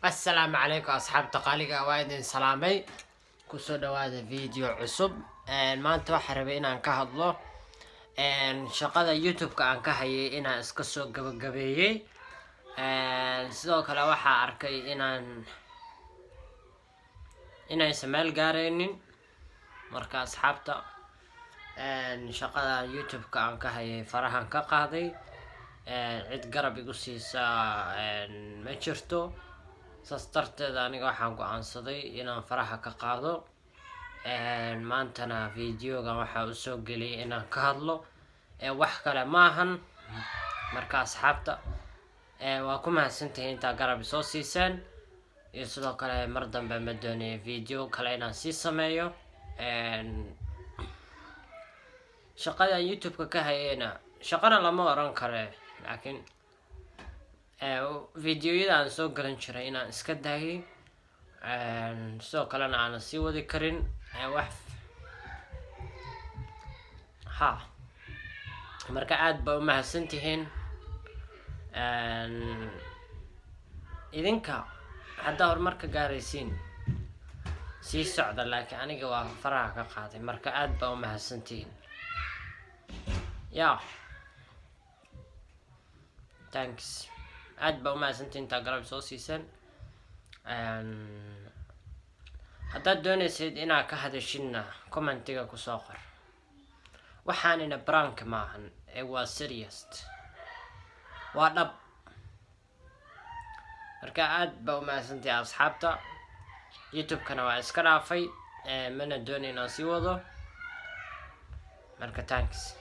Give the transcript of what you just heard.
Assalaamu calaykum, asxaabta qaaliga, waa idin salaamay. Kusoo dhawaada video cusub. Maanta waxaa rabay inaan ka hadlo shaqada YouTube-ka aan ka hayay inaan iska soo gabagabeeyey. Sidoo kale waxaa arkay inaysan meel gaaraynin. Marka asxaabta, shaqada YouTube-ka aan ka hayay farahan ka qaaday. Cid garab igu siisa ma jirto. Saas darteed aniga waxaan go-aansaday inaan faraha ka qaado. Maantana videogan waxaa usoo geliyay inaan ka hadlo, wax kale maahan. Marka asxaabta, waa ku mahadsantihiin intaa garab isoo siiseen. Iyo sidoo kale mar dambe ma doonayo video kale inaan sii sameeyo. Shaqada YouTube-ka ka hayayna shaqana lama oran kare, laakiin videoyada aan soo galan jiray inaan iska daayay, sidoo kalena aanan sii wadi karin wax ha. Marka aad ba umahadsantihiin. Idinka haddaa horumarka gaaraysiin, sii socda, laakiin aniga waa faraha ka qaaday. Marka aad baa umahadsantihiin. Ya, thanks, aad baa umahadsantihiin intaa garab soo siiseen. Haddaad doonaysid inaad ka hadashidna, commentiga kusoo qor. Waxaanina prank maahan ee waa serious, waa dhab. Marka aad baa umahadsantihi, asxaabta. YouTube-kana waa iska dhaafay, mana doonay inaan sii wado. Marka thanks.